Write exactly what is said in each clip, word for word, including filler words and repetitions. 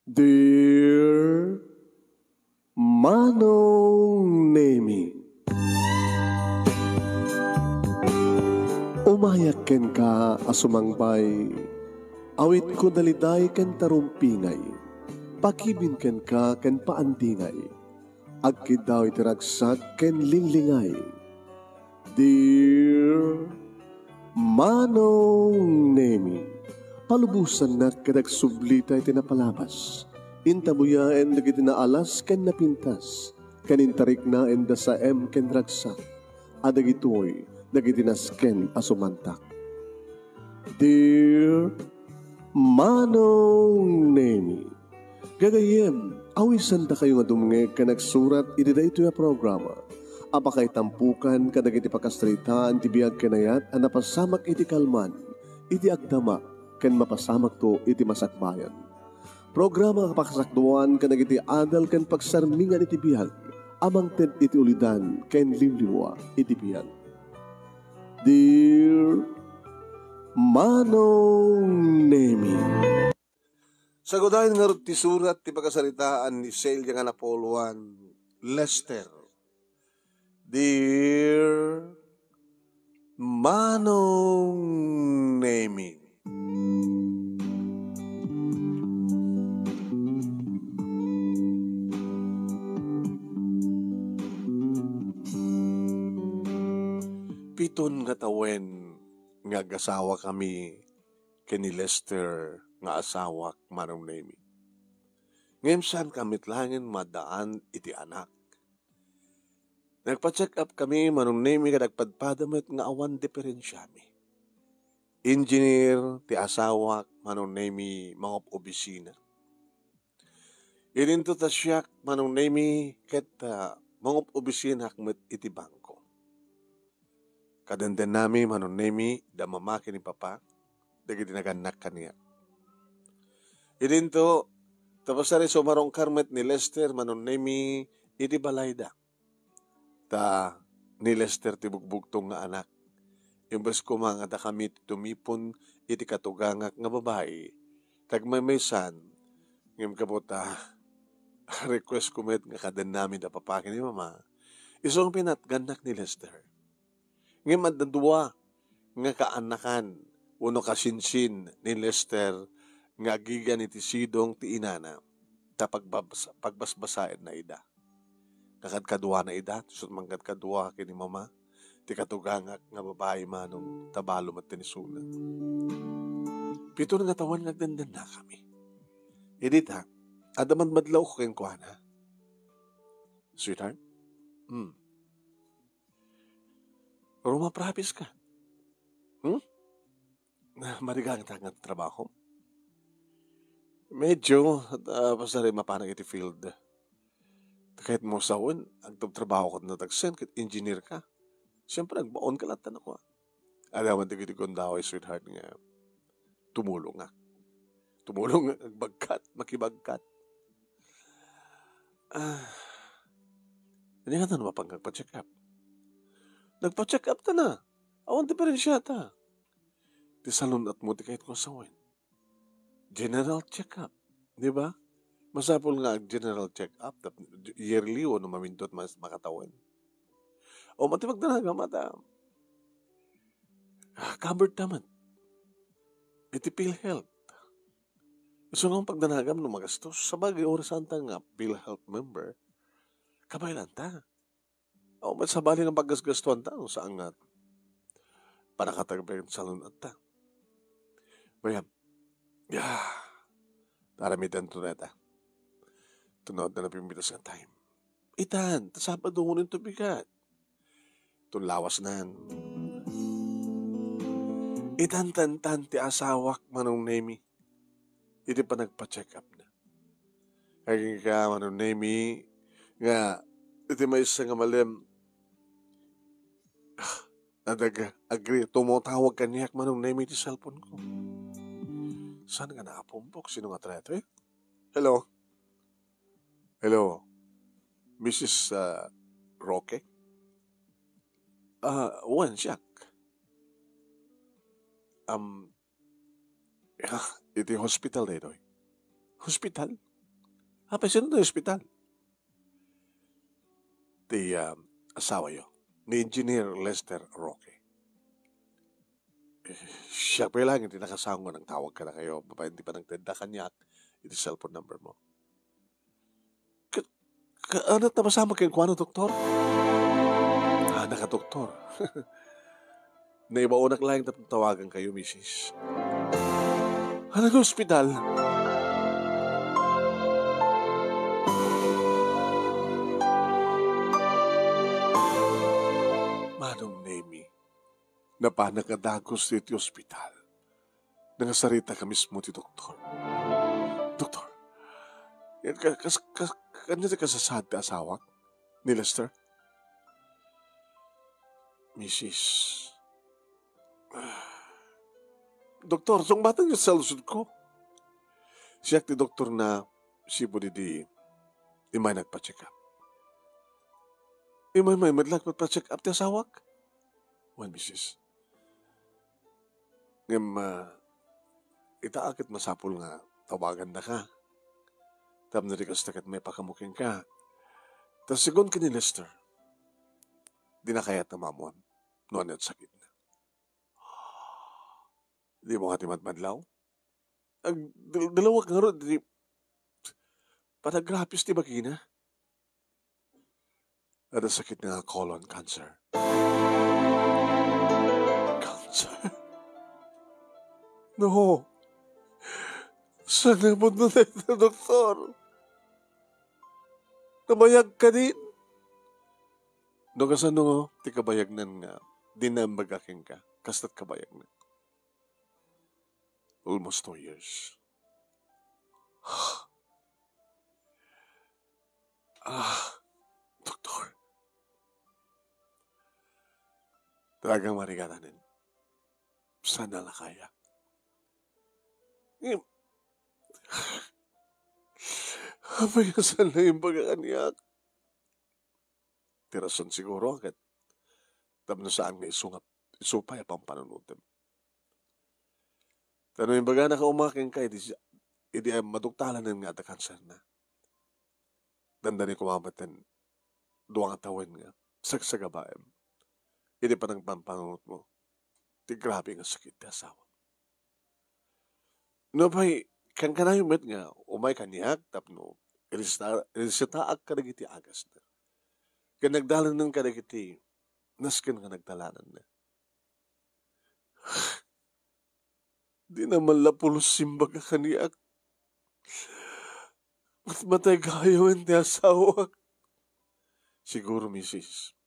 Dear Manong Nemi, umayak kenka a sumangbay, awitko daliday ken tarumpingay, pakibin kenka ken paandingay, agkiddaw iti ragsak ken linglingay. Dear Manong Nemi, palubosannak ket agsublita iti napalabas. Intabuyaen dagiti naalas ken napintas, ken intariknaen da saem ken ragsak, a dagitoy dagiti nasken a sumantak. Dear Manong Nemi, gagayyem, awisandakayo nga dumngeg ken agsurat iti daytoy a programa a pakaitampukan kadagiti pakasaritaan ti biag ken ayat a napasamak iti kalman, iti agdama, ken mapasamakto iti masakbayan. Programa nga pakasakduan kadagiti adal ken pagsarmingan iti biag a mangted iti ulidan ken liwliwa iti biag. Dear Manong Nemi. Sagudayen ngarud ti surat ti pakasaritaan ni Celia nga napuloan, Lester. Dear Manong Nemi. Piton nga tawen nga agasawakami ken ni Lester nga asawak, Manong Nemi. Ngem saankami met laengen maddaan iti anak. Nagpa-check up kami, Manong Nemi, ket agpadpada met nga awan diferensiami. Engineer ti asawak, Manong Nemi, mangub-obisina. Idinto ta siak, Manong Nemi, ket, ah, mangub-obisinak met iti bangko. Kadendennami, Manong Nemi, da mama ken ni papa, dagiti nagannak kaniak. Idinto, tapasari sumarungkar met ni Lester, Manong Nemi, iti balayda. Ta ni Lester ti bugbugtong nga anak. Imbes koma nga dakami ti tumipon iti katugangak nga babai, tagmaymaysan, ngem kabuta, request ko met nga kadennami da papa ken ni mama, isu nga pinatgannak ni Lester. Ngem adda dua nga kaanakan wenno kasinsin ni Lester nga agigan iti sidong ti inana, ta pagbabas-, pagbasbasaenna ida. Kakadkaduana ida, isu met mangkadkadua ken ni mama, ti katugangak nga babai, Manong, ta balo met ti isuna. Piton nga tawen nga agdendennakami. Idi ta, adda madmadlawko kenkuana. Sweetheart? Hmm. Rumaprapis ka? Hmm? Marigangta nga trabaho? Medyo, ah, basta rin mapanak iti field. Kahit mo sawen, agtrabaho ka na tagsen, ket engineer ka. Siyempre, agbaon ka latta na kwa. Alam mo, dagiti gundaway, sweetheart, nga tumulong nga. Tumulong nga, agbagkat, makibagkat. Ah, hindi nga ta mapanggap pa-check up. Nagpa-check up ta na. Awan diferensya ta. Ti salun-at mo ti kahit kung sawen. General check-up, di ba? Masapul nga ag-general check-up, tap-, yearly o no mamindot mas makatawen. O mati pagdanagam ata, ah, covered naman. Iti PhilHealth. So, nga pagdanagam no magastos, sabagay, oras saan ta nga PhilHealth member, kabaylan ta. O, met sabali nga paggasgastuan ta, no, saan nga panakatagbayan salun-at ta. Bayam. Ya. Taramitan to na ta. Tunod na napimpitas nga time. Itan, ta Sabado ngunin to bigat. Tun lawas nan. Itan tantan ti asawak, Manong Nemi. Iti panagpa-check up na. Agingga, Manong Nemi, nga iti maysa nga malem, ah, nadag-, agri, tumutawag kaniak, Manong Nemi, iti cellphone ko. Saan nga naapumpok? Sino nga tayo? Hello? Hello? Missus, ah, Roque? Ah, wen, siak. Um, Ah, iti hospital daytoy. Hospital? Apay, sino ti ospital? Ti, ah, asawayo, ni Engineer Lester Roque. Eh, siak pay laeng ti nakasango nga nangtawag kadakayo, babaen ti panagtedda kaniak iti cellphone number mo. Ka-, kaano ta masamak kenkuana, Doktor? Ah, naka-doktor. Naibaonak laeng tapno tawagankayo, misis. Ania nga ospital? Manong Nemi, napanak a dagus iti ospital. Nangasarita ka mismo ti doktor. Doktor, ka-, kas-, kas-, ania ti kasasaad ti asawak ni Lester? Misis. Doktor, sungbatanyo ti saludsodko. Siak ti doktor na sipud idi immay nagpa-check up. Immay, immay met la nagpa-check up ti asawak? Wen, misis. Ngem, ah, ita a ket masapul nga tawagandaka. Tapno di kasta ket maipakaammo kenka. Ta segun ken ni Lester, dina kayat nga maammuan no ania ti sakitna. Dimo ngata madmadlaw? Ag-, dal-, dalawak ngarud, di, panagrapis ti bagina. Adda sakit nga colon cancer. Cancer? No. Saan nga pudno dayta, doktor? Nabayag kadin? No kasano ti kabayagnan nga dinna imbaga kenka, kasto't kabayagna? Almost two years. Ah, doktor. Talagang marigatanen. Sana la kaya. Ngem, apay nga saan la imbaga kaniak? Ti rason siguro ket tapno saan nga isu nga, isu pay a pampanunotem. Ta no imbagana nga uma kenka idi, idi maduktalanen nga adda kanserna, dandani koma met ti dua nga tawen nga sagsagabaem idi panangpampanunotmo ti grabe nga sakit ti asawam. Nupay, kankanayon met nga umay kaniak tapno irisita-, irisitaak kadagiti agasna. Ken nagdalanen kadagiti nasken nga nagdalananna. Dina man la pulos imbaga kaniak. Ket matay gayamen ti asawak. Siguro, misis,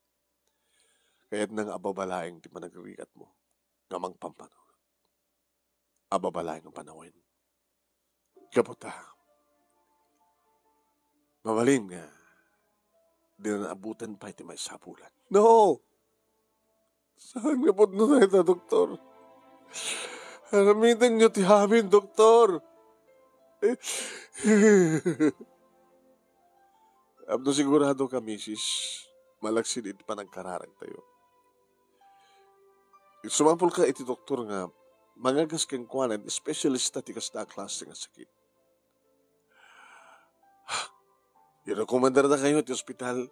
kayatna nga ababa laeng ti panagrigatmo nga mangpampanunot. Ababa laeng a panawen. Gapu ta, mabalin nga dina naabutan pay ti maisapulan. No! Saan nga pudno dayta, doktor? Aramidenyo ti amin, doktor. Tapno sigurado ka, misis, malaksid iti panagkararagtayo. Sumapulka iti doktor nga mangagas kenkuana, espesyalista ti kasta a klase nga sakit. Irekomendardakayo ti ospital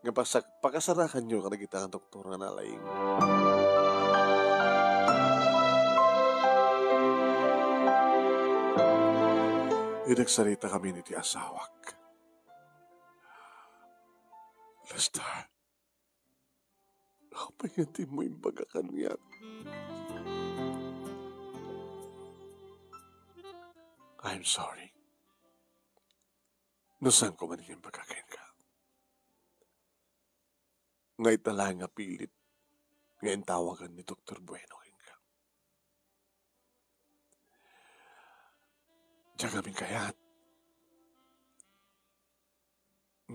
nga pasak-, pakasarakanyo kadagita nga doktor nga nalaing. Idi agsarita kami iti asawak. Lester, apay nga dimo imbaga kaniak? I'm sorry. No saanko man nga imbaga kenka nga ita laeng a pilit nga intawagan ni Doktor Bueno kenka. Diak amin kayat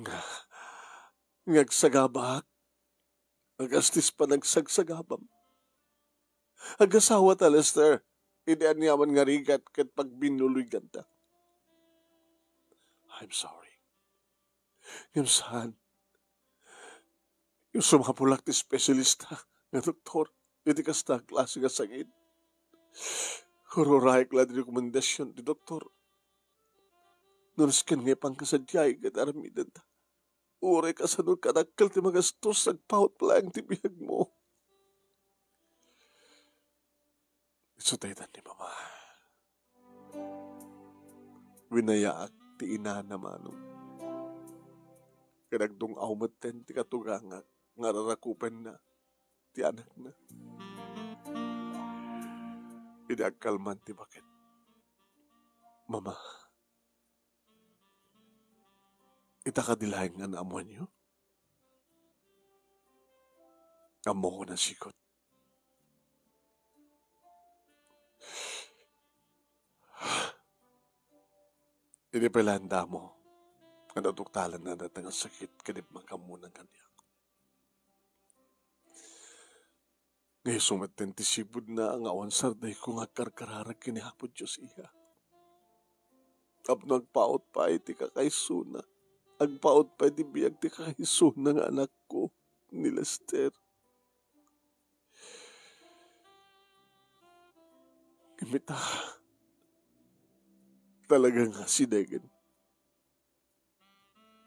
nga, nga agsagabaak a kas ti panagsagsagabam. Agasawa ta, Lester, idi aniaman nga rigat ket pagbinnuluygan ta. I'm sorry. Ngem saan. Ngem sumapulak ti espesyalista nga doktor iti kasta a klase nga sakit. Ururaek la ti rekomendasion ti doktor. no nasken nga ipangkasadiay ket aramidenta. Uray kasano kadakkel ti magastos, agpaut laeng ti biagmo. Isu daytan ni Mama. Winayaak ti inana, Manong. Ket agdung-aw metten ti katugangak nga rarakupenna ti anakna. Idi agkalman ti baket, Mama, ita kadi laeng nga naammoanyo? Ammok a nasikut. Idi pay laeng damo nga naduktalanna dayta nga sakit ket di makaammonan kaniak. Nga isu metten ti sibudna nga awan sardayko nga agkarkararag ken ni Apo Dios, iya. Tapno agpaut pay ti kakaisuna. Agpaut pay ti biag ti kakaisuna nga anakko, ni Lester. Ngem ita, talaga nga asidegen.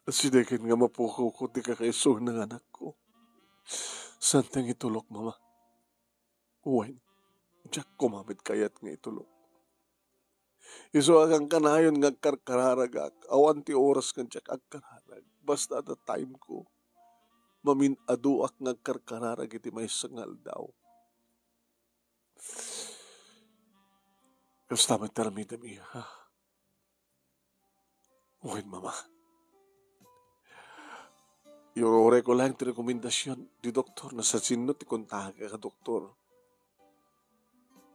Asidegen nga mapukawko ti kakaisuna nga anakko. Saan ti itulok, Mama? Wen, diak koma met kayat nga itulok. Isu a kankanayon nga agkarkararagak, awan ti oras nga diak agkararag. Basta adda time ko. Mamin-aduak nga agkarkararag iti maysa nga aldaw. Kasta met ti aramidem, iya. Wen, Mama. Ururayko laeng ti rekomendasion ti doktor no siasino ti kontaak a doktor.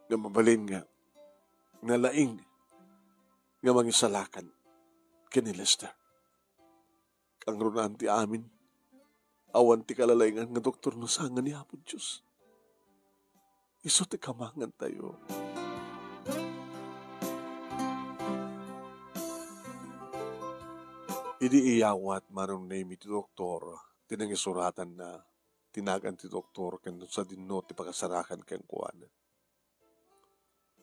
Nga mabalin nga nalaing nga mangisalakan ken ni Lester. Kangrunaan ti amin. Awan ti kalalaingan nga doktor no saan nga ni Apo Dios. Isu ti kamangantayo. Idi iyawat, Manong Nemy, ti doktor ti nangisuratanna, ti nagan ti doktor ken no sadino ti pakasarakan kenkuana.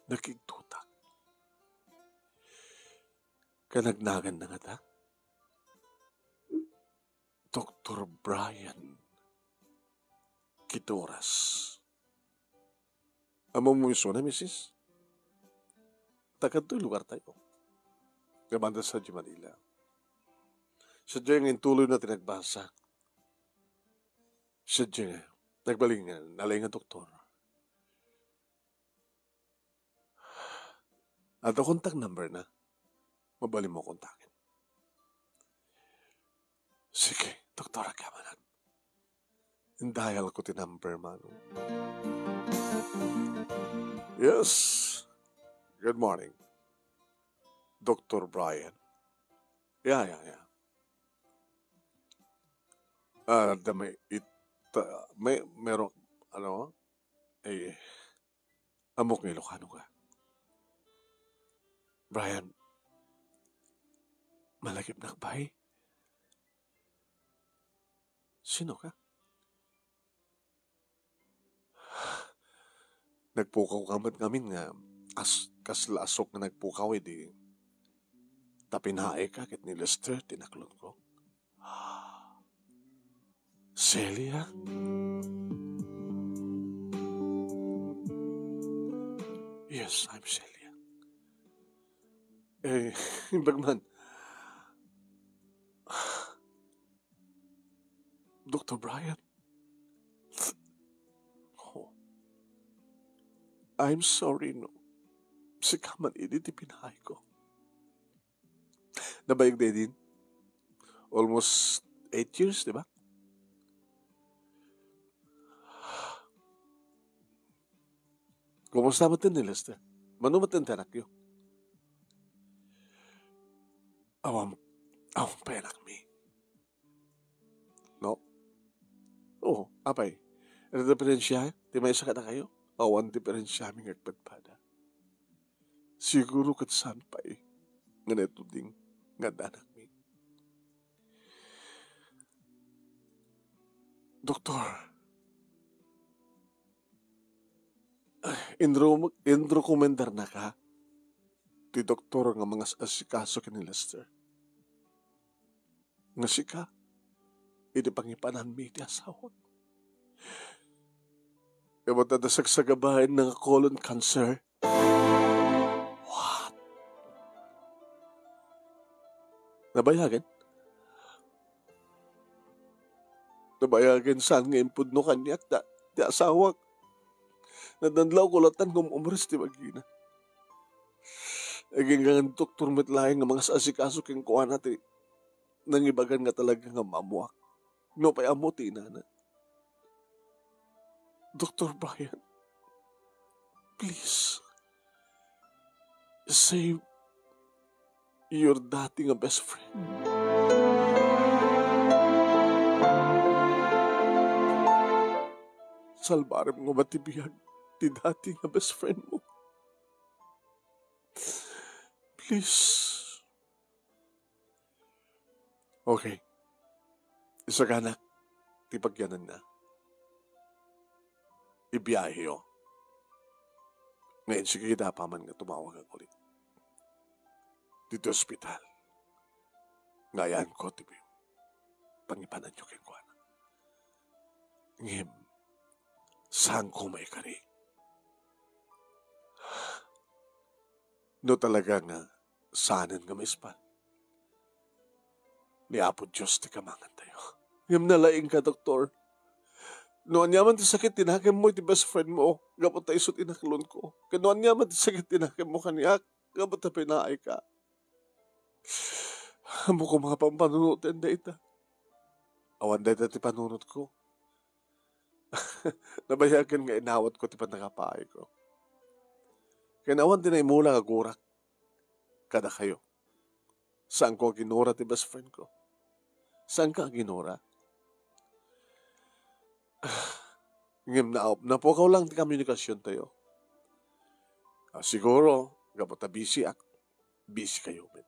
Nakigtotak. Kanagnaganna ngata? Doktor Brian Quitoras. Ammom isuna, misis? Taga ditoy lugartayo. Nga banda sadiay Manila. Sadiay nga intuloyna ti nagbasa. Sadiay nga, nagbalin nga, nalaing nga doktor. Adda contact number na. Mabalinmo kontaken. Sige, doktor, agyamanak. Indial ko ti number, Manong. Yes. Good morning, Doktor Brian. Yeah, yeah, yeah. Ah, da may it-, ah, may, meron, ano, eh, ammok nga Ilocano ka. Brian, malagipnak pay? Sino ka? Nagpukaw ka met ngamin nga as-, kasla asok nga nagpukaw idi tapinaay ka ket ni Lester ti naklon ko. Celia? Yes, I'm Celia. Eh, imbag man, Doktor Brian? Oh. I'm sorry, no. Sika man idi ti pinaay ko. Nabayag da idin? Almost eight years, di ba? Kumusta met ni Lester? Mano met ti anakyo? Awan, awan pay anakmi. No? Oo, apay. Ano diferensya ti maysa kadakayo? Awan diferensiami nga agpadpada. Siguro ket saan pay nga naituding nga adda anakmi. Doktor, inro-, inrekomendarnaka ti doktor nga mangas-asikaso ken ni Lester. nga sika idi pangipananmi iti asawak. Ket adda sagsagabaenna nga colon cancer. What? Nabayagen? Nabayagen saan nga impudno kaniak da, ti asawak. Nadnadlawko latta nga um-, umres ti bagina. Agingga nga doktor met laeng nga mangas-asikaso kenkuana ti nangibagan nga talaga nga maammoak. Nupay ammo ti inana. Doktor Brian, please, save your dati nga best friend. Salbarem nga umat ti biag ti dati nga best friend mo. Please. Okay. Isaganak ti pagyananna. Ibiyaheyo. Nga insigida apaman nga tumawagak ulit. Ditoy ospital. Nga ayanko ti pangipananyo kenkuana. Ngem, saanko maikari. No talaga nga saanen nga maispal, ni Apo Dios ti kamangantayo. Ngem nalaingka, doktor. No aniaman ti sakit ti nakemmo iti best friend mo, gapu ta isu ti inaklonko. Ken no aniaman ti sakit ti nakemmo kaniak, gapu ta pinaayka. Ammo koma nga pampanunoten dayta. Awan dayta ti panunotko. Nabayagen nga inawatko ti pannakapaayko. Ken awan ti naimula nga gurak kadakayo. Saanko a ginura ti best friend ko. Saanka a ginura? Ngem na-, napukaw lang ti komunikasiontayo. Ah, siguro, gapu ta busy ak, busy kayo met.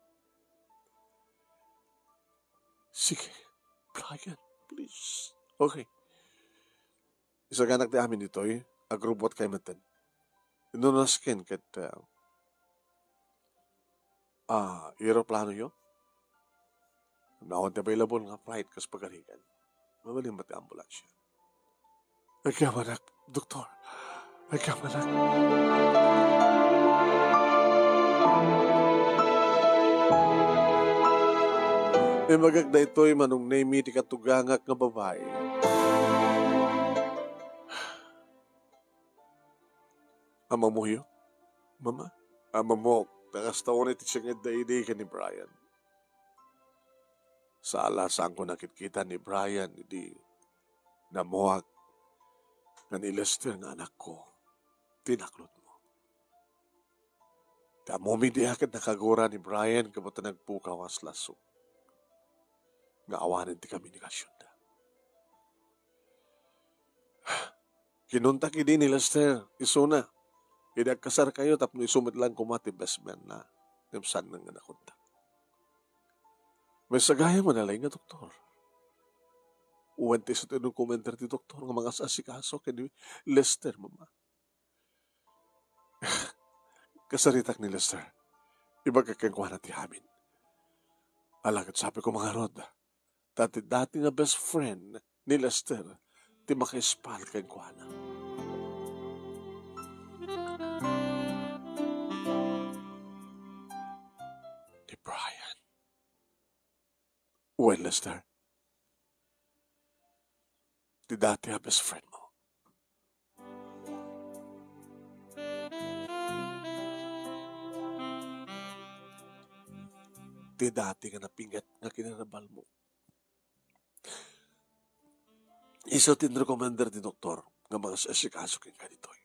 Sige, Brian, please. Okay. Isaganak ti amin ditoy, agrubbuat kayo metten. Inunasken ket, ah, ah, eroplanoyo? Awan ti available nga flight kas pagarigan. Mabalin met ti ambulansya. Agyamanak, doktor. Agyamanak. Imbagak daytoy, Manong Nemy, ti katugangak nga babai. Amamoyo, Mama? Amamok, ta kasta unay ti singed da idi ken ni Brian. Sala, saanko nakitkita ni Brian idi naammoak nga ni Lester nga anakko ti inaklotmo. Ta ammom idi a ket nakagura ni Brian gapu ta nagpukaw a lasso nga awanen ti komunikasionda. Kinuntak idi ni Lester, isuna. Idi agkasarkayo tapno isu met laeng koma ti best man na, ngem saan nga nakontak. Maisagayam a nalaing nga doktor. Wen ti isu ti inrekomendar ti doktor nga mangas-asikaso ken ni Lester, Mama. Kasaritak ni Lester. Ibagak kenkuana ti amin. Ala ket sapay koma ngarud, ta ti dati nga best friend ni Lester ti makaispal kenkuana. Ni Brian. Wen, Lester. Ti dati a best friend mo. Ti dati nga napinget nga kinarabal mo. Isu ti inrekomendar ti doktor nga mangas-asikaso kenka ditoy.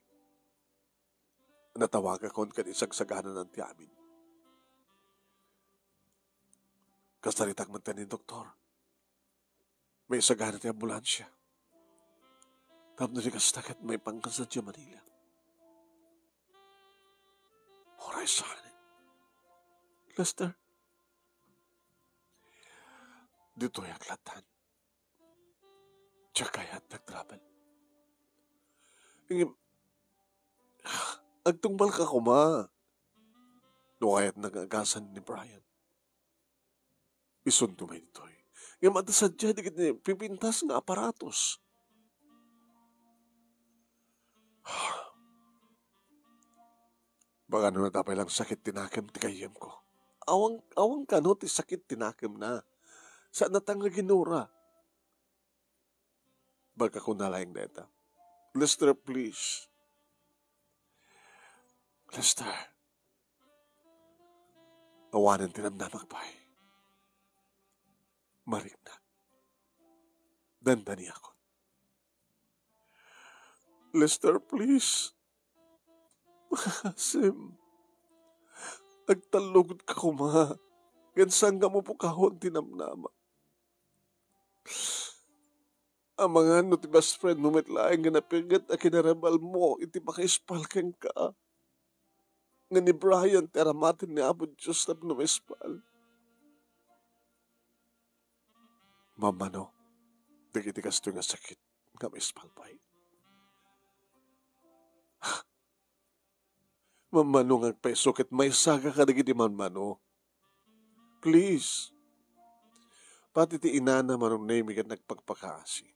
Natawagakon ken isagsagananan ti amin. Kasaritak met ni doktor. Maisagana ti ambulansya. Tapno di kasta ket maipanka sadiay Manila. Uray saan. Lester, ditoyak lattan. Diak kayat nagtravel. Ngem, agtungpalka koma. No kayatna nga agasan ni Brian, isunto met ditoy. Ngem adda sadiay dagiti pipintas nga aparatos. Baka no adda pay lang sakit ti nakem ti gayyemko. Awan, awan kano ti sakit ti nakemna. Saanna ta nga ginura. Baka kuna laeng dayta, "Lester, please. Lester, awanen ti namnamak pay. Mariknak. Dandaniakon. Lester, please. Sim, agtallogenka koma. Ngem saanka mapukawan ti namnama. Amangan no ti best friend mo met laeng nga napiget a kinarabal mo iti makaispal kenka. Nga ni Brian ti aramaten ni Apo Dios tapno maispal. Mammano dagiti kastoy nga sakit nga maispal pay. Mammano nga agpayso ket maisaga kadagiti mammano. Please." Pati ti inana Manong Nemi ket nagpakpakaasi.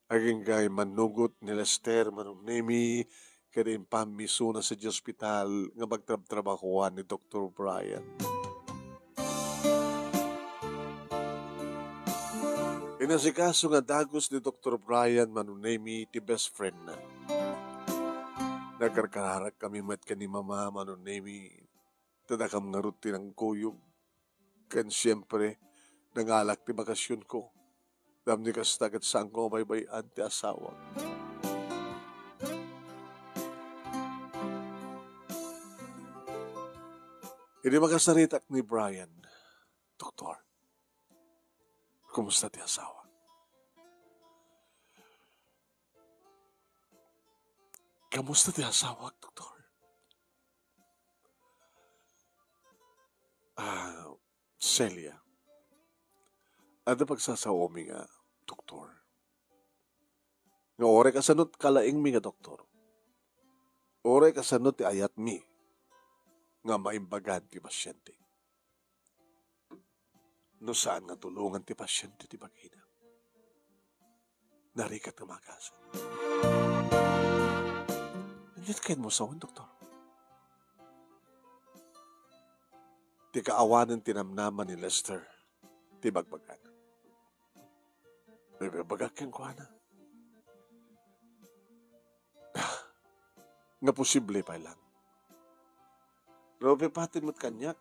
Agingga immannugot ni Lester Manong Nemi ket impammisona sadiay ospital nga pagtrabtrabahoan ni Doktor Brian. Inasikaso nga dagus ni Doktor Brian Manong Nemi ti best friendna. Nagkarkararak kami met ken ni Mama Manong Nemi. Ta dakam ngarud ti nangkuyog. Ken siempre, nangalak ti bakasionko. Ngem ni kasta ket saanko a baybay-an ti asawak. Idi makasaritak ni Brian, "Doktor, kumusta ti asawak? Kumusta ti asawak, Doktor?" "Ah, Celia, adda pagsasao-mi nga doktor. Nga uray kasano ti kalaingmi nga doktor, uray kasano ti ayatmi nga maimbagan ti pasyente. No saan nga tulongan ti pasyente ti bagina, narigat nga magasat." "Ania ti kayatmo sawen, Doktor?" "Ti kaawanen ti namnama ni Lester ti bagbagana. Ibabagak kenkuana nga posible pay lang. No mapapatin met kaniak,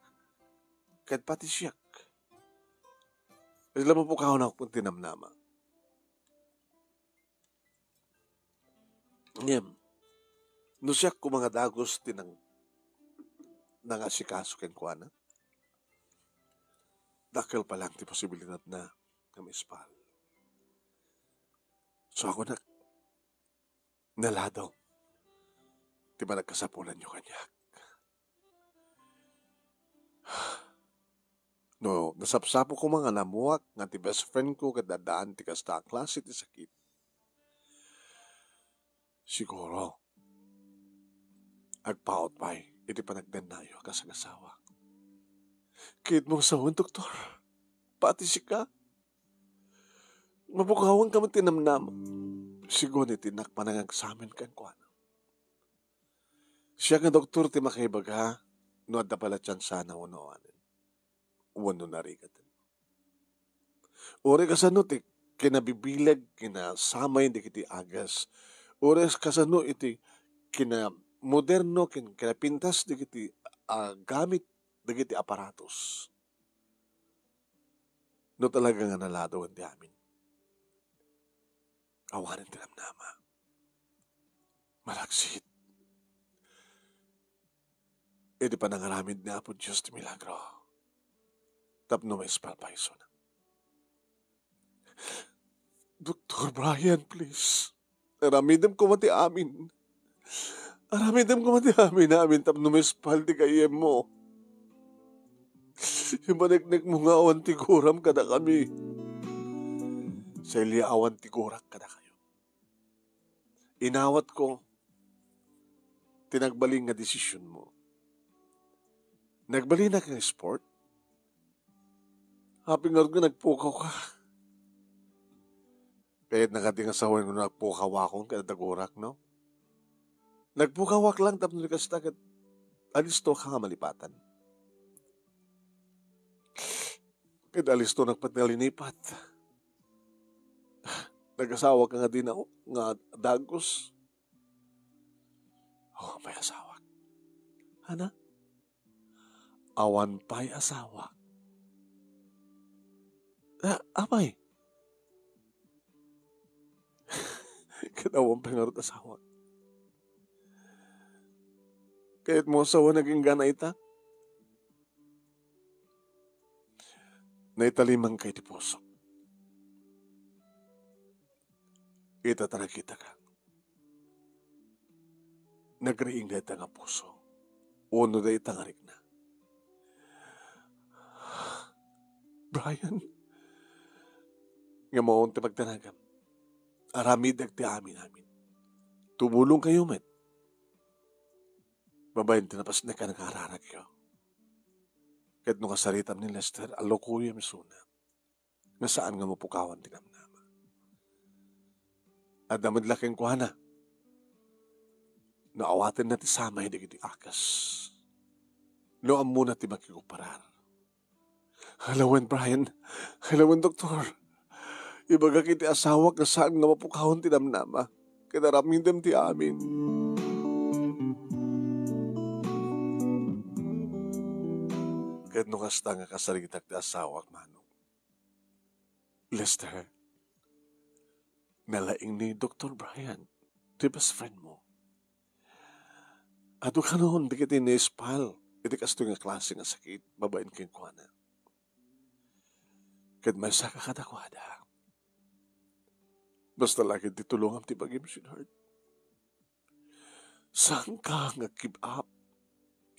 ket pati siak, kasla mapukawan ti namnama. Ngem, no siak koma nga dagus ti nang-, nangasikaso kenkuana, dakkel pay lang ti posibilidadna nga maispal. Suakonak, naladaw ti panagkasapulanyo kaniak. No nasapsapo koma nga nammuak nga ti best friend ko ket addaan ti kasta a klase ti sakit, siguro, agpaut pay iti panagdannayo a kasagasawa. Kayatmo sawen, Doktor? Pati sika? Mapukawanka met ti namnama." Sigun iti innak panangagsamen kenkuana. Siak nga doktor ti makaibaga no adda pay la tiansana wenno awanen, wenno narigaten. Uray kasano ti kinabibileg, kinasamay dagiti agas, uray kasano iti kinamoderno ken kinapintas dagiti, ah, gamit dagiti aparatos. No talaga nga naladawen ti amin, awanen ti namnama. Malaksid iti panangaramid ni Apo Dios ti milagro tapno maispal pay isuna. Doktor Brian, please. Aramidem koma ti amin. Aramidem koma ti amin-amin tapno maispal ti gayyemmo. Ipaneknekmo nga awan ti guram kadakami. Celia, awan ti gurak kadakayo. Inawatko ti nagbalin nga desisionmo. Nagbalinak nga sport? Apay ngarud nga nagpukawka? Kayatna kadi nga sawen no nagpukawakon ket adda gurak, no? Nagpukawak lang tapno di kasta ket alistoka nga malipatan. Ket alistonak pati nga linipat. Nagasawa ka nga di na, nga dagus. Oh, may asawak. Ana? Awan pay asawak. Ah, apay? Ket awan pay ngarud asawak. Kayatmo a sawen nga inggana ita? Naitalimanka iti puso. Ita ta nakitaka. Nagriing dayta nga puso. Uno dayta nga rikna. Brian, nga maon ti pagdanagam. Aramidek ti amin-amin. Tumulongkayo met. Babaen ti napasnek a nakararagyo. Ket no kasaritam ni Lester, alukuyem isuna nga saan nga mapukawan ti namnama. Adda met la kenkuana no awatenna ti samay dagiti akas. No ammona ti makiguparar. Alawen, Brian. Alawen, doktor. Ibagak iti asawak nga saan nga mapukawan ti namnama. Ket aramidem ti amin. Ket no kasta nga kasaritak ti asawak, Manong. Lester, nalaing ni Doktor Brian, ti best friend mo. Adu kanon dagiti naispal iti kastoy nga klase nga sakit babaen kenkuana. Ket maysaka kadakuada. Basta la ket ti tulongam ti bagim, sweetheart. Saanka nga give up.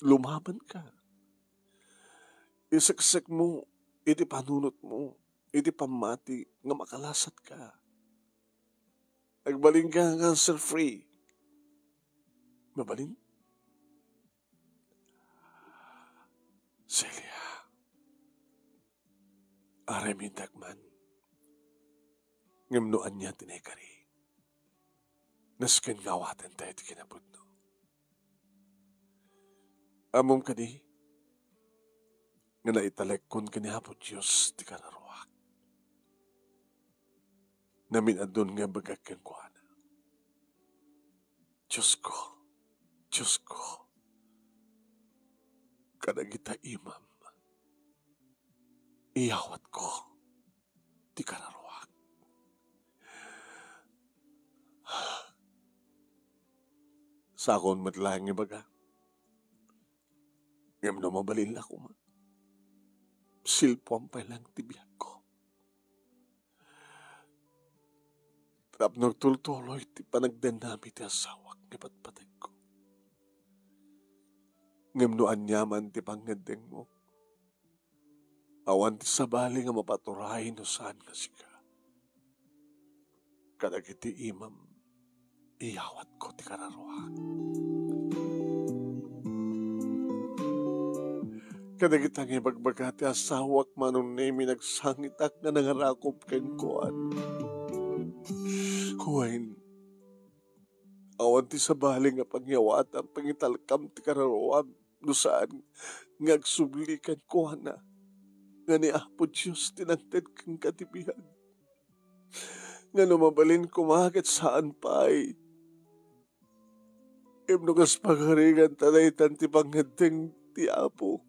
Lumabanka. Iseksek mo iti panunot mo, iti pammati nga makalasatka. Agbalinka nga cancer-free. Mabalin? Celia, aramidak man. Ngem no ania ti naikari, nasken nga awatentayo ti kinapudno. Ammom kadi nga naitalekkon ken ni Apo Dios ti kararuak. Namin-adun nga ibagak kenkuana, Diosko, Diosko, kadagita imam, iyawatko ti kararuak. Saon met laeng ibaga. Ngem no mabalin la koma, silpuam pay laeng ti biagko. Tapno agtultuloy ti panagdennami ti asawak nga ipatpategko. Ngem no aniaman ti pangngeddengmo, awan ti sabali nga mapaturay no saan nga sika. Kadagiti imam, iyawatko ti kararuak. Kadagita nga ibagbaga ti asawak, Manong Nemi, nagsangitak nga nangarakop kenkuana. Wen, awan ti sabali nga pangyawatam, pangitalkam ti kararuam, no saan nga agsubli kenkuana nga ni Apo Dios ti nangted kenka ti biag. Nga no mabalin koma ket saan pay. Ngem no kas pagarigan ta daytan ti pangngeddeng ti Apo,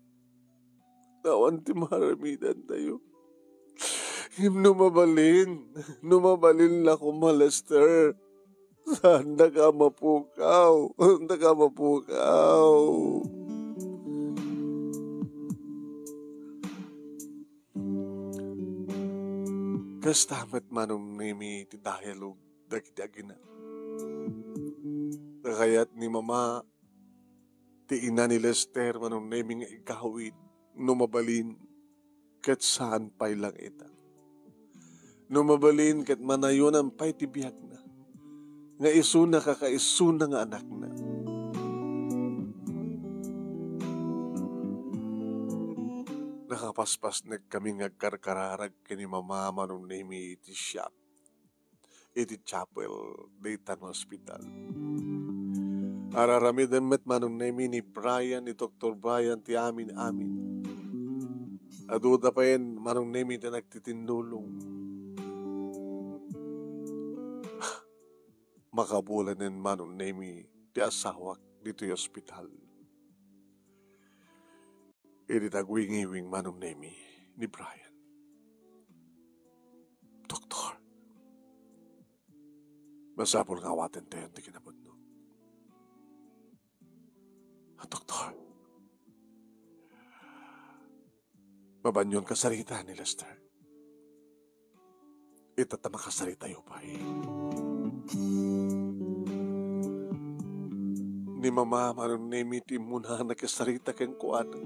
awan ti maaramidantayo. Ngem no mabalin, no mabalin la koma, Lester, saandaka a mapukaw, saandaka a mapukaw. Kasta met, Manong Nemi, ti dialogue dagiti agina. Nakayat ni Mama ti ina ni Lester, Manong Nemi, nga igawid no mabalin ket saan pay lang ita. No mabalin ket manayunan pay ti biagna, nga isuna kakaisuna nga anakna. Nakap-, Paspasnekkami nga agkarkararag ken ni Mama, Manong Nemi, iti shop, iti chapel, dayta nga ospital. Ar-aramiden met, Manong Nemi, ni Brian, ni Doktor Brian, ti amin-amin. Aduda pay, Manong Nemi, ti nagtitinnulong. Makabulanen, Manong Nemi, ti asawak ditoy ospital. Idi tagwingiwing, Manong Nemi, ni Brian, "Doktor, masapul nga awaten tayo ti kinapudno. Doktor, mabanyon kasarita ni Lester. Ita ta makasaritayo pay." Ni Mama, Manong Nemi, ti immuna a nakisarita kenkuana.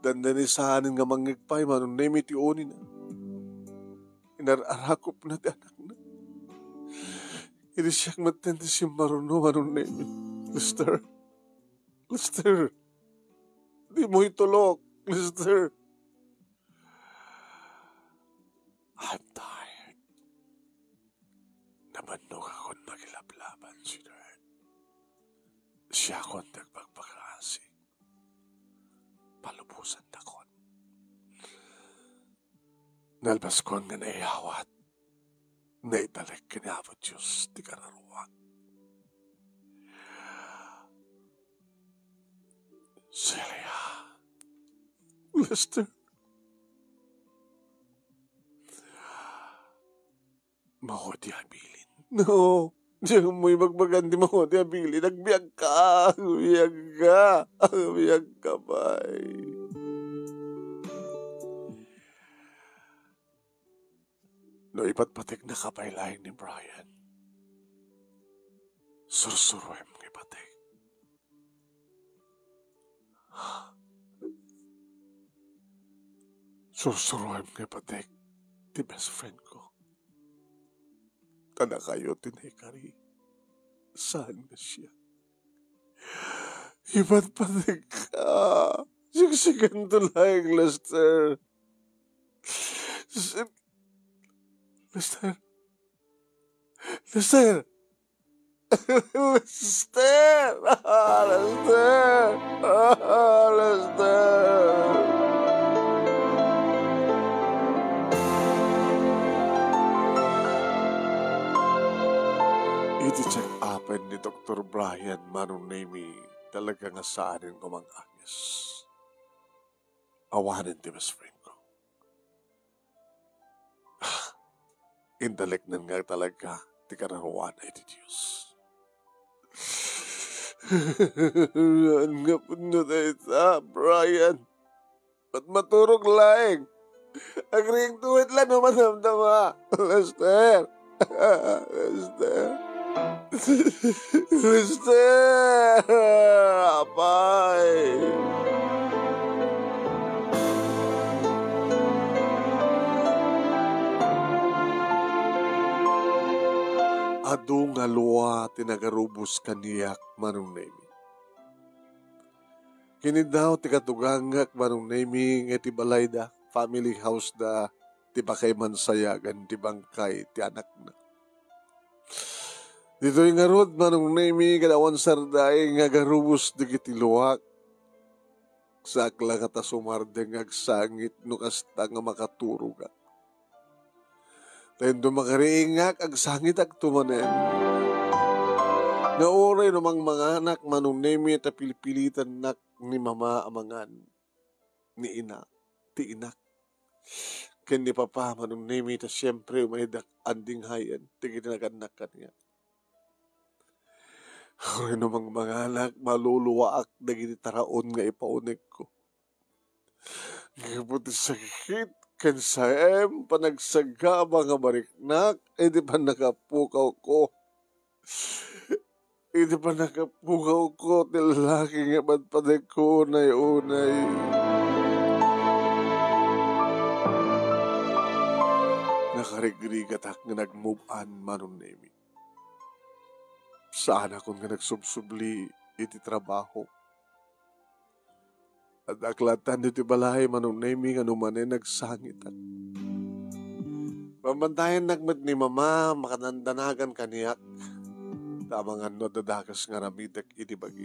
Dandani saanen nga mangngeg pay, Manong Nemi, ti unina. Inar-arakupna ti anakna. Idi siak metten ti simmaruno, Manong Nemi. "Lester, Lester, dimo itulok, Lester." "I'm tired. Nabannogakon makilaplaban, sweetheart. Siakon ti agpagpakasi. Palubosandakon. Nalpaskon nga naiyawat, naitalek ken ni Apo Dios ti kararuak." "Celia." "Lester." "Mao ti abilin." "No, diak ammo ibagbagan ti mao ti abilin. Agbiagka, agbiagka, agbiagka pay." "No ipatpateknaka pay laeng ni Brian, sursuruem nga ipatek. Sursuruem nga ipatek ti best friend ko. Ta dakayo ti naikari, saan nga siak. Ipatpatekka. Siksikanto laeng, Lester. Lester. Lester. Lester! Ah, Lester! Ah, Lester!" Iti check-upen ni Doktor Brian, Manong Nemi, talaga nga saanen nga umang-angis. Awanen ti best friend ko. Intaleknan nga talaga ti kararuana iti Dios. "Saan nga pudno dayta, Brian? Ket maturog laeng. Agriingto met la no madamdama. Lester! Lester! Lester! Apay!" Adu nga lua ti nagarubos kaniak, Manong Nemi. Kiniddaw ti katugangak, Manong Nemi, nga iti balayda, family house da, ti pakaimansayagan ti bangkay ti anakna. Ditoy ngarud, Manong Nemi, ket awan sarday nga agarubos dagiti luak. Saak la ngata sumardeng nga agsangit no kasta nga makaturogak. Ta inton makariingak, agsangitto manen. Nga uray no mangmanganak, Manong Nemi, ta pilpilitannak ni Mama a mangan, ni Ina, ti inak, ken ni Papa, Manong Nemi, ta siempre, umaydak andinghayen dagiti nagannak kaniak. Uray no mangmanganak, maluluaak dagiti taraon nga ipaunegko. Gapu ti sakit ken saem, panagsagaba nga bariknak iti pannakapukawko. Iti pannakapukawko ti laki nga padpadekko unay-unay. Nakarigrigatak nga nag-move on, Manong Nemi. Saanakon nga nagsubsubli iti trabaho. Adda ak latta ditoy balay, Manong Nemy, nga no manen agsangitak. Bambantayannak met ni Mama, makadandanagan kaniak. Ta amangan no adda dakes nga aramidek idi bagi.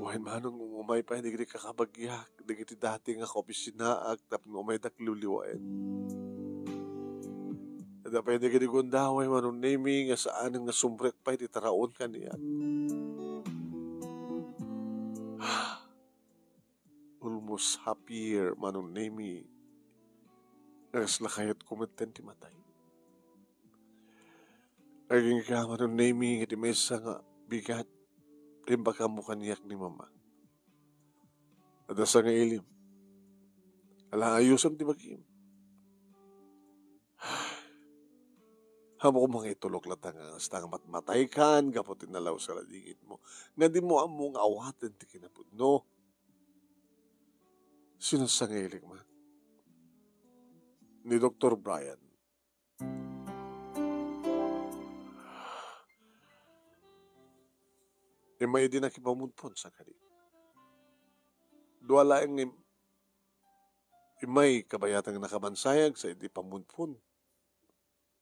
Wen, Manong, umay pay dagiti kakabagiak, dagiti dati nga kaopisinaak tapno umaydak liwliwaen. Adda pay dagiti gundaway, Manong Nemy, nga saanen nga sumrek pay ti taraon kaniak. Almost half year, Manong Nemy, nga kasla kayatko metten ti matay. Agingga, Manong Nemy, nga ti maysa nga bigat, imbagamo kaniak ni Mama. Adda sangailim. Ala, ayusem ti bagim. Ammok nga itulok latta nga kasta nga matmataykan gapu ti nalaus a ladingitmo. Nga dimo ammo nga awaten ti kinapudno. Sino sangailik man? Ni Doktor Brian. Immay idi nakipamudpon, sangkadi. Dua laeng nga im-, immay kabayatan nga nakabansayag sa idi pamudpon.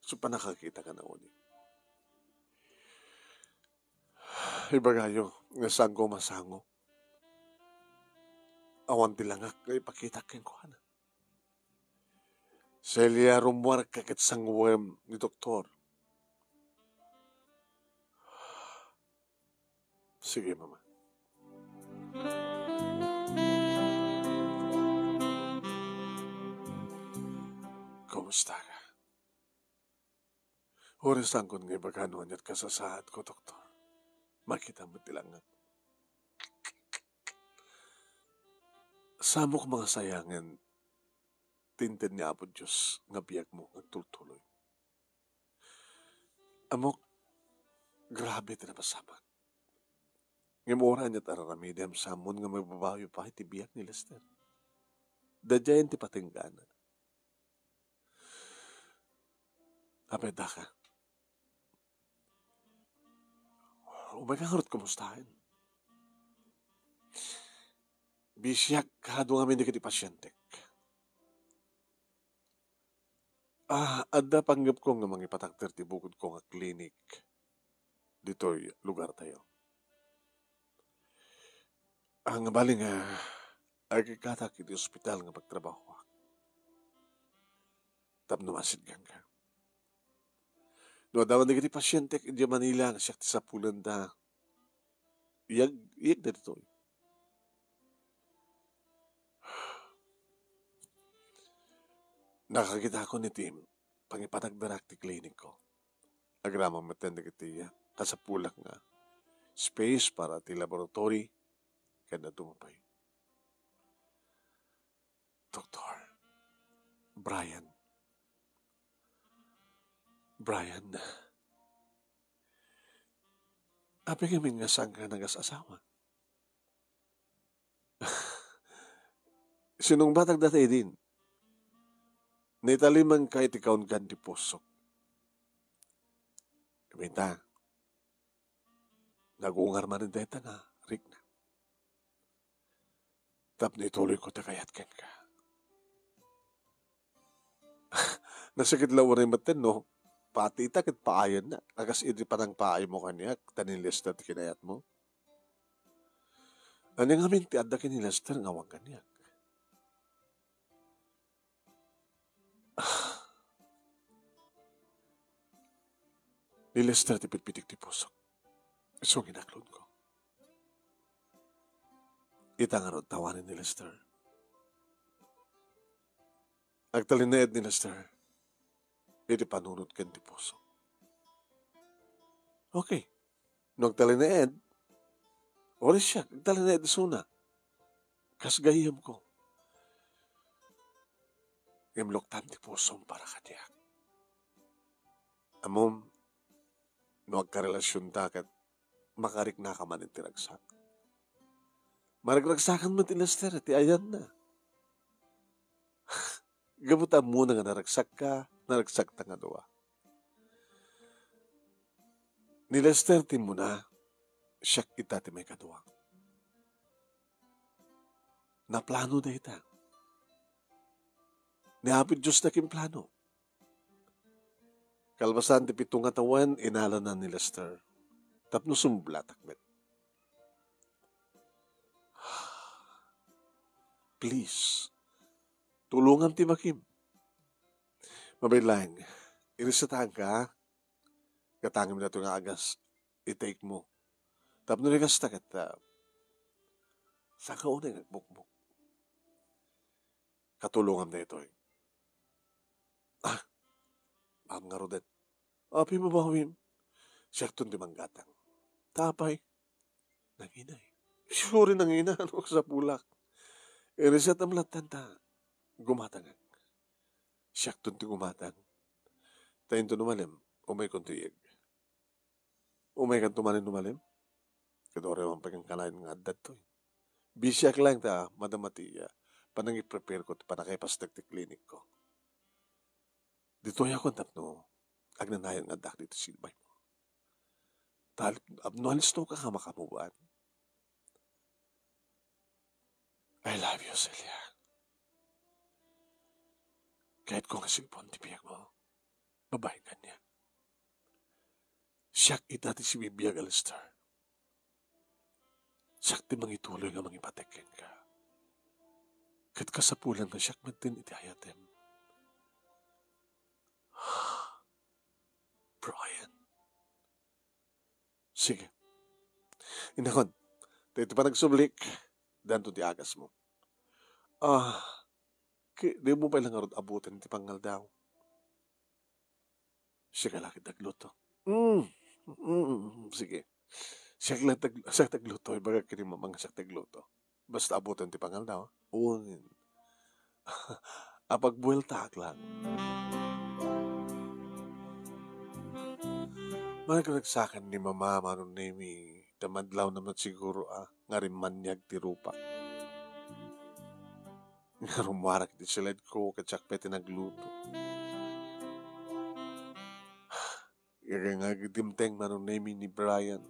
So, pannakakita nga nauni. Ibagayo nga saanko masango. Awan ti langak nga ipakitak kenkuana. Celia, rummuarka ket sanguem ni doktor. Sige, Mama. Kumusta ka? Uray saankon nga ibaga no aniat kasasaadko, doktor. Makita met ti langak. Saanmo nga sayangen ti inted ni Apo Dios nga biagmo nga agtultuloy. Ammok, grabe ti napasamak. Ngem uray aniat a raramidem, saanmon nga mababawi pay ti biag ni Lester. Daydiayen ti patenggana. Apay, daka. Umayka ngarud kumustaen. Bisiak adu ngamin dagiti pasientek. Ah, adda panggepko nga mangipatakder ti bukodko nga klinik ditoy lugartayo. Ang bali nga, agikkatak iti ospital nga pagtrabahoak. Tapno masidgangka. No adda man dagiti pasientek idiay Manila nga siak ti sapulenda, iyag-, iyagda ditoy. Nakakitakon iti pangipatakderak ti klinikko. Agraman metten dagiti kasapulak nga space para ti laboratory ken adu pay. Doktor, Brian. Brian. Apay ngamin nga saanka nga agas-asawa? Sinungbatak dayta idin. Naitalimanka iti kaungan ti pusok. Kumita, nagungar manen dayta nga rikna. Tapno ituloyko ti kayat kenka. Nasakit la uray metten no pati ita ket paayanna. Akas idi panangpaaymo kaniak, ta ni Lester ti kinayatmo. Ania ngamin ti adda ken ni Lester nga awan kaniak? Ni Lester ti pitpitik ti pusok. Isu nga inaklonko. Ita ngarud ti awanen ni Lester. Agtalinaed ni Lester iti panunot ken ti puso. Okay. No agtalinaed, uray siak, agtalinaed isuna. Kas gayyemko. Ngem luktan ti pusom para kaniak. Ammom, no agkarelasionta ket makariknaka man iti ragsak. Maragragsakan met ni Lester ti ayanna. Gapu ta ammona nga naragsakka, naragsakta nga dua. Ni Lester ti immuna, siak ita ti maikadua. Naplano dayta. Ni Apo Dios ti agimplano. Kalpasan ti pito nga tawen, inalana ni Lester tapno sumublatak met. Please, tulongam ti bakim. Mabain laeng, iresetaanka, gatangem daytoy nga agas, i-take mo. Tapno rigas ta ket, ah, saka unay nga agbukbok. Katulongam daytoy. Ah, maam ngaruden. Apay mabawim? Siakton ti manggatang. Ta apay? Nangina. Sure nangina, no, kasapulak. Iresetam lattan ta gumatangak. Siakton ti gumatang. Ta inton umalem, umaykonto iyeg. Umaykanto manen umalem? Ket uray man pay kanayon nga adda daytoy. Bisiak laeng ta madama ti, ah, panangiprepareko ti pannakaipassek ti klinikko. Ditoyakon tapno agnanayon nga addaak ditoy silbay mo. Tal-, no alistoka nga makamuban. I love you, Celia. Kayatko nga silpon ti biag mo. Babaen ania. Siak ita ti sibibiag a Lester. Siak ti mangituloy nga mangipatek kenka. Ket kasapulan nga siak metten iti ayatem. Brian. Sige. Inakon, ta iti panagsublik, danto ti agasmo. Ah, ki-, dimo pay la ngarud abuten ti pangaldaw. Sika la ket agluto. Mm. Mm, sige. Siak la tag-, siak tagluto, ibagak ken ni Mama nga siak tagluto. Basta abuten ti pangaldaw, ah. Wen. Apagbueltaak lang. Managragsakan ni Mama, Manong Nemi, ta madlawna met siguro, ah, nga rimmaniag ti rupa. Nga rummuarak iti siledko, ket siak pay ti nagluto. Nga, nga dimteng, Manong Nemi, ni Brian.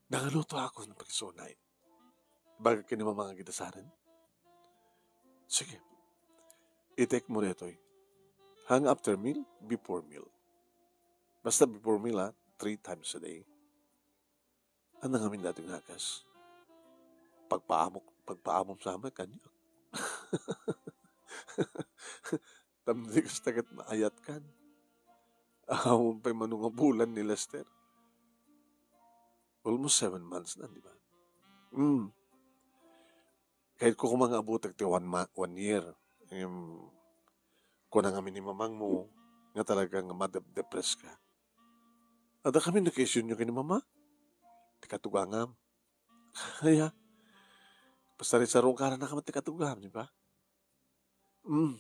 Nangalutoakon, pakisunay. Ibagak ken ni Mama nga agidasaren? Sige. I-take mo daytoy. Haan nga after meal, before meal. Basta before meal, ah, three times a day. Ania ngamin daytoy nga agas? Pagpaamok, pagpaamom sa met kaniak. Tapno di kasta ket maayatkan. Awan pay mano nga bulan ni Lester. Almost seven months na, di ba? Hmm. Kayatko koma nga abutek ti one ma-, one year. Em, kuna ngamin ni mamangmo nga talaga nga madep-, depress ka. Adda kami nakaisyon nyo ken ni Mama? Ti katugangam. Aya. Basta rin sarungkaran na kamat ti katugangam, di ba? Hmm.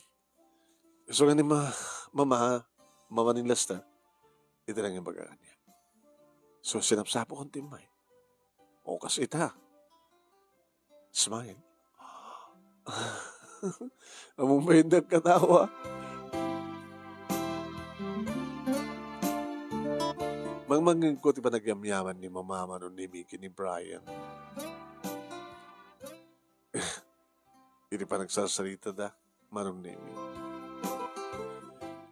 Isu nga ni ma-, Mama, Mama ni Lester, iti nangimbaga kaniak. So, sinapsapok ti immay. O, kas ita. Smile. Ammom pay dagkatawa. Mangmangngegko ti panagyamyaman ni Mama, Manong Nemi, ken ni Brian. Iti panagsarsaritada, Manong Nemi.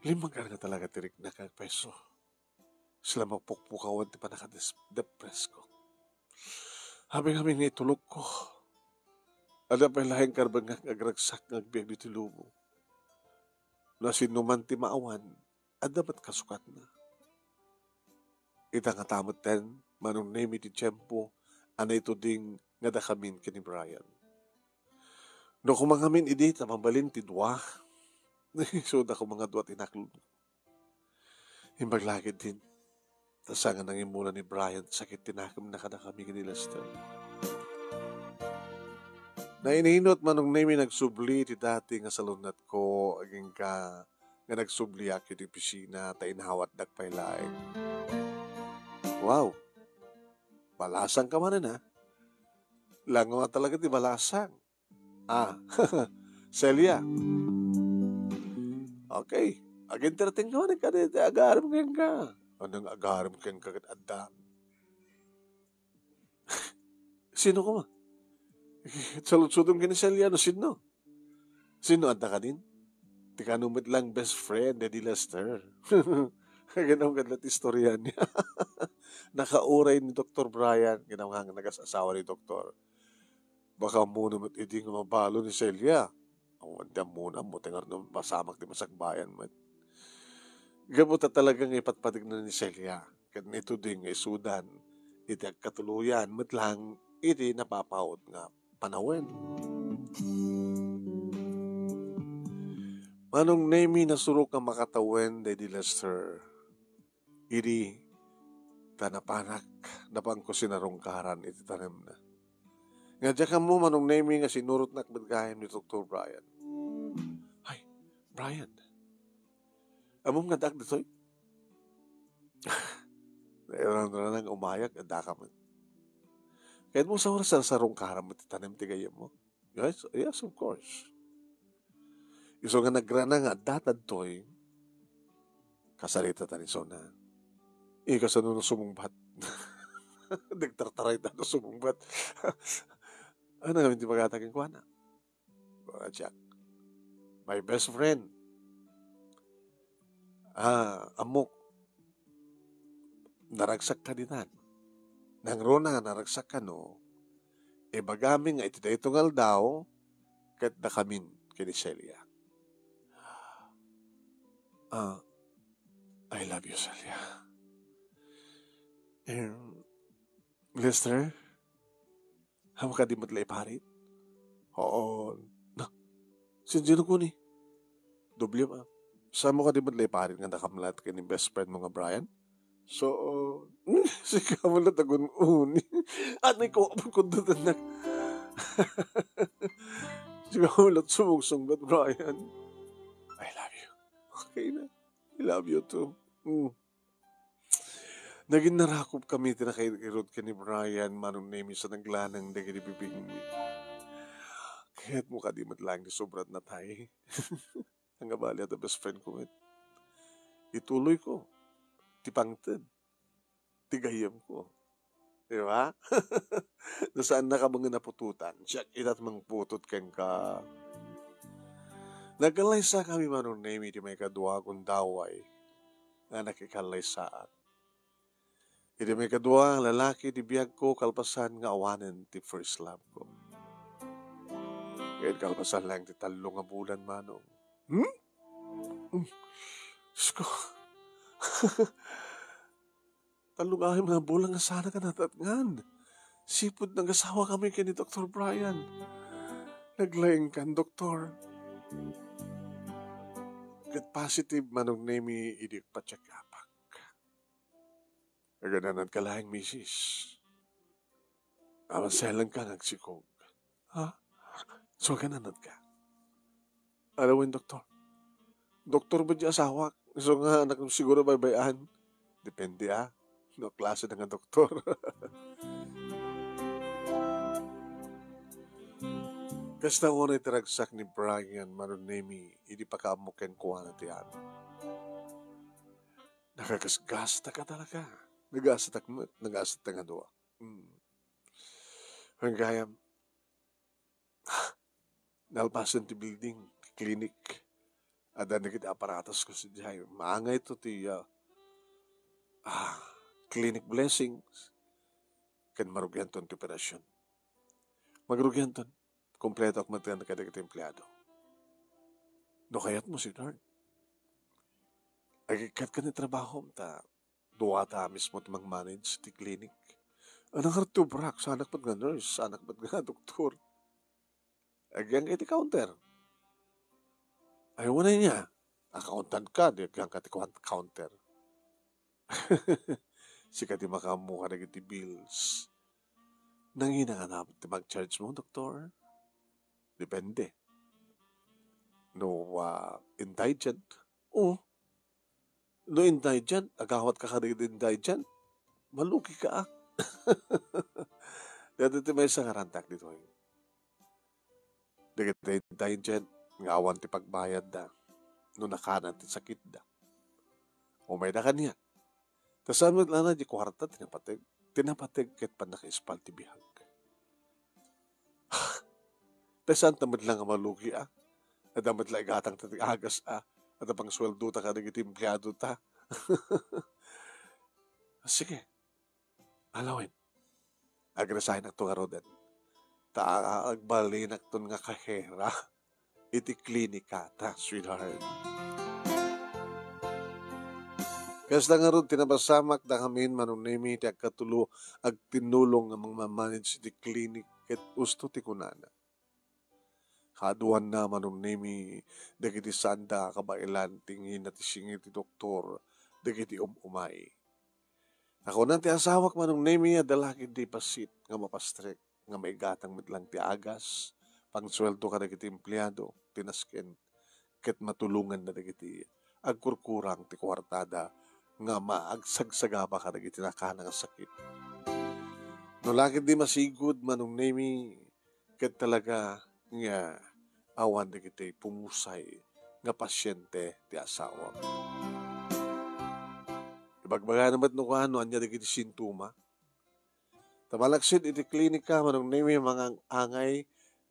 Limmagan nga talaga ti riknak nga agpayso. Sila mapukpukawan ti panakadepress ko. Habi ngamin nga itulokko. Adda pay laeng karbengngak nga agragsak nga agbiag ditoy lubong. No sinoman ti maawan, adda met kasukatna. Ita nga tametten, Manong Nemi, ti tiempo a naituding nga dakamin ken ni Brian. No koma ngamin idi ta mabalin ti dua, isuda koma nga dua ti naklon. Imbag la ketdin, ta saan nga nangimula ni Brian ti sakit ti nakemna kadakami ken ni Lester. Naininot, Manong Nemi, nagsubli ti dati nga salunetko agingga nga nagsubliak iti opisina ta inawatdak pay laeng. Wow! Balasang ka manen, ha? Lango nga talaga ti balasang. Ah, Celia. Okay. Agintertain ka man kadi ti agarem kenka. Anong agarem kenka ket adda? Sino koma? Saludsodem ken ni Celia no sino. Sino adda kadin? Ti kano met lang best friend, Daddy Lester. Ganun kadlat istorya niya. Nakauray ni Doktor Brian, kinamanganga nagas-asawa ni Doktor. Baka ammona met idi nga mabalo ni Celia. Awan ti ammona, ammona ti ngarud masamak ti masakbayan met. Gapu ta talaga nga ipatpategna ni Celia, ket nitudi nga isudan iti agkatuloyan met lang iti napapaut nga panawen. Manong Nemi, nasurok nga makatawen, Daddy Lester. Idi ta napanak, napanko sinarungkaran iti tanemna. Nga diak ammo, Manong Nemi, nga sinurotnak met gayam ni Doktor Brian. Ay, Brian, ammom nga addaak ditoy? Nairanranang umayag, addaka met. Kayatmo sa oras a sarungkaram met ti tanem ti gayyemmo? Yes, yes, of course. Isu nga nagrana nga adda tadtoy, kasarita ta ni Sona. Eh, kasano no sumungbat? Nagtartaray ta no sumungbat. Ano nga ti pagkatakin ko, anak? Wala, Jack. My best friend. Ah, ammok. Naragsak ka ditan. Nangruna nga naragsak ka, no? Ibagami nga iti daytoy nga aldaw, ket dakamin ken ni Celia. Ah, I love you, Celia. Em, Lester, ammok kadi met la iparit? Oo. Na, sindiyo koni? Doble ma. Saan mo kadi met la iparit nga nakamlat ken ni best friend mo nga Brian? So, sika mo lang tagun-uni. Anay ko, apo ko dadanak. Sika mo lang sumugsungbat, Brian. I love you. Okay na. I love you too. Mm. Nagin narakop kami ti nakairod ken ni Brian, Manong Nemi, sa naglanang dagiti bibingmi. Kayatmo kadi met laeng ti sobra ti natay. Anggabalia ta best friend ko met. Ituloy ko. Ti pangted. Ti gayyem ko. Di ba? No saan na ka mangan a putotan. Siak ita ti mangputot kenka. Nagkallaysa kami, Manong Nemi, ti maikadua a gundaway nga nakikallaysaak. Iti maikadua nga lalaki ti biag ko kalpasan nga awanen ti first love ko. Ket kalpasan lang ti tallo nga bulan, Manong. Hmm? Hmm. Diyos ko. Tallo nga bulan nga saanak a natatngan. Sipud nagasawa kami ken ni Doktor Brian. Naglaing kan, Doktor. Ket positive, Manong Nemi, idi agpa-check-upak. Agananad ka laeng, misis. Awan sa lang ka nga agsikog. Ha? So, agananad ka? Alawen, doktor. Doktor ba di asawak? So nga, anak, siguro baybay-an. Depende, ah. No klase na nga doktor. Kasta unay ti ragsak ni Brian, Manong Nemi, idi pakaammo kenkuana ti amin. Nakagasgastak a talaga. Nagastak met, nagastak nga dua. Hmm. Ang gayam, nalpasen ti building, ti clinic. Adda dagiti aparatus ko sadiay. Maangay to ti, ah, ah, clinic blessings. Ken marugianton ti operasyon. Magrugianton. Kompleto ak met kadagiti empleado. No kayatmo, Sidnard, agikkat ka ni trabahom ta dua ta mismo ti mang-manage ti clinic. Anang artubrak, saanak met nga nurse, saanak met nga doktor. Agyan ka iti counter. Ay, wala niya. Accountant ka, di agyan ka ti kuan-, counter. Sika ti makaammo kadagiti bills. Nangina nga na ti mag-charge mo, doktor? Depende. No, ah, indigent? Oo. No indigent, agawat ka kadagiti indigent? Malugi ka, ah. Dati ti maysa nga rantak ditoy. Dagiti indigent nga awan ti pagbayadda no nakanan ti sakitda. Umayda kaniak. Ta saan met laeng di kuarta ti napateg. Ti napateg ket pannakaispal ti biag. Saan ta met la nga malugi, a? Adda met la igatangta ti agas, a? Adda pangsueldota kadagiti empleadota. Sige, alawen. Agresign-akto ngaruden. Ta agbalinakton nga kahera iti klinikata, sweetheart. Kasta ngarud ti napasamak, dakamin, Manong Nemi, ti agkatulo agtinnulong nga mangmamanage iti klinik ket usto ti kunana. Kaaduanna, Manong Nemi, dagiti saanda a kabaelan ti ngina ti singi ti doktor dagiti um-umay. Nakuna ti asawak, Manong Nemi, adda la ketdi bassit nga mapastrek nga maigatang met lang ti agas, pangsueldo kadagiti empleado, ti nasken, ket matulonganna dagiti agkurkurang ti kuartada nga maagsagsagaba kadagiti nakana nga sakit. No la ketdi masigud, Manong Nemi, ket talaga nga awan dagiti pumusay nga pasiente ti asawam. Ibagbagana met no kuano ania dagiti sintoma. Ta malaksid iti klinika, Manong Nemi, mangang-angay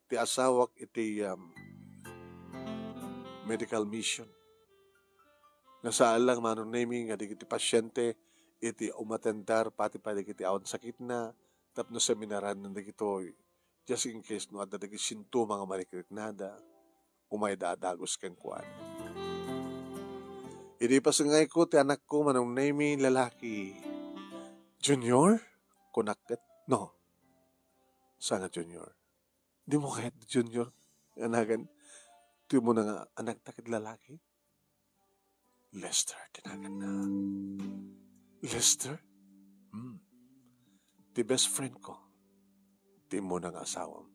ti asawak iti, um, medical mission. Nga saan lang, Manong Nemi, nga dagiti pasiente iti umatendar, pati pay dagiti awan sakitna, tapno seminaran dagitoy, just in case no adda dagiti sintoma nga marikriknada, umayda a dagus kenkuana. Idi pasengayko ti anakko, Manong Nemi, lalaki. Junior? Kunak ket, no. Saan nga Junior? Dimo kayat Junior? Anagan, ti umuna nga anakta ket lalaki? Lester, ti naganna. Lester? Hmm. Ti best friend ko. Ti umuna nga asawam.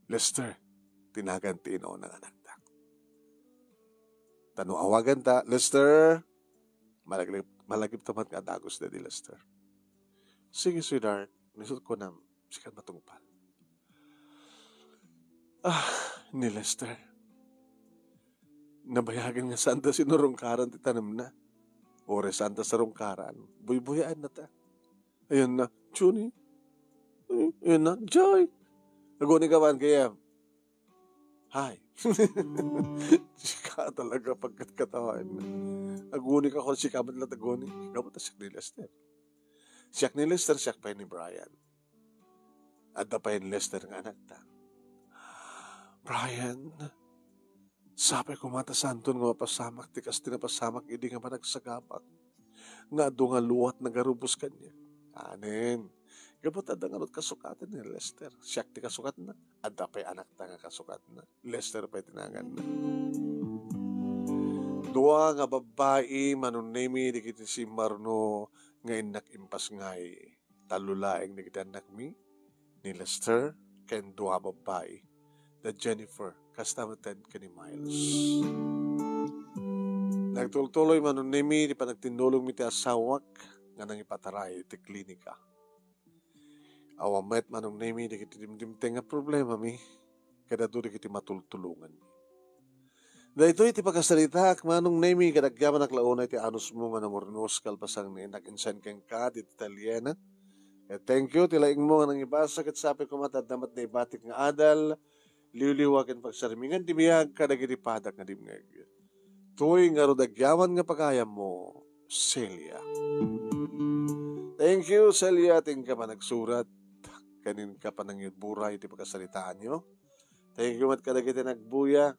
Lester, ti nagan ti inuna nga anakta. Ta no awaganta, Lester, malagip, malagipta met nga dagus daydi Lester. Sige, sweetheart, isut' kunam, sika matungpal. Ah, ni Lester. Nabayagen nga saanta sinurungkaran ti tanemna. Uray saanta sarungkaran, buybuyaennata. Ayan na, Junie. Ayan na, Joy. Aguni ka man kayam. Hi. Sika talaga pagkatkatawaen. Aguni ka kon sika met la aguni. Ikaw met siak ni Lester. Siak ni Lester, siak pay ni Brian. Adda pay ni Lester nga anakta. Brian, sapay koma ta saanton nga mapasamak ti kas ti napasamak idi nga managsagabak nga adu nga luat nagarubos kaniak. Anen, gapu ta adda ngarud kasukatan ni Lester. Siak ti kasukatna. Adda pay anakta nga kasukatna. Lester pay ti naganna. Dua nga babbai, Manong Nemi, dagiti simmarno nga innak impasngay. Tallo laeng dagiti annakmi, ni Lester, ken dua a babbai, da Jennifer, kasta met ken ni Miles. Nagtultuloy, Manong Nemi, ti panagtinnulongmi ti asawak nga nangipataray iti klinika. Awan met, Manong Nemi, dagiti dimdimteng nga problemami, ket adu dagiti matultulonganmi. Daytoy ti pakasaritaak, Manong Nemi, ket agyamanak la unay ti anusmo nga nangurnos kalpasan nga innak insan kenka ditoy Italiana. Ket thank you ti laingmo nga nangibasa, ket sapay koma ta adda met naibatik nga adal, liwliwa ken pagsarmingan ti biag kadagiti padak nga dimngeg. Toy ngarud agyaman nga pagayammo, Celia. Thank you, Celia, ti inka panagsurat, ken inka panangibura iti pakasaritaanyo. Thank you met kadagiti nagbuya.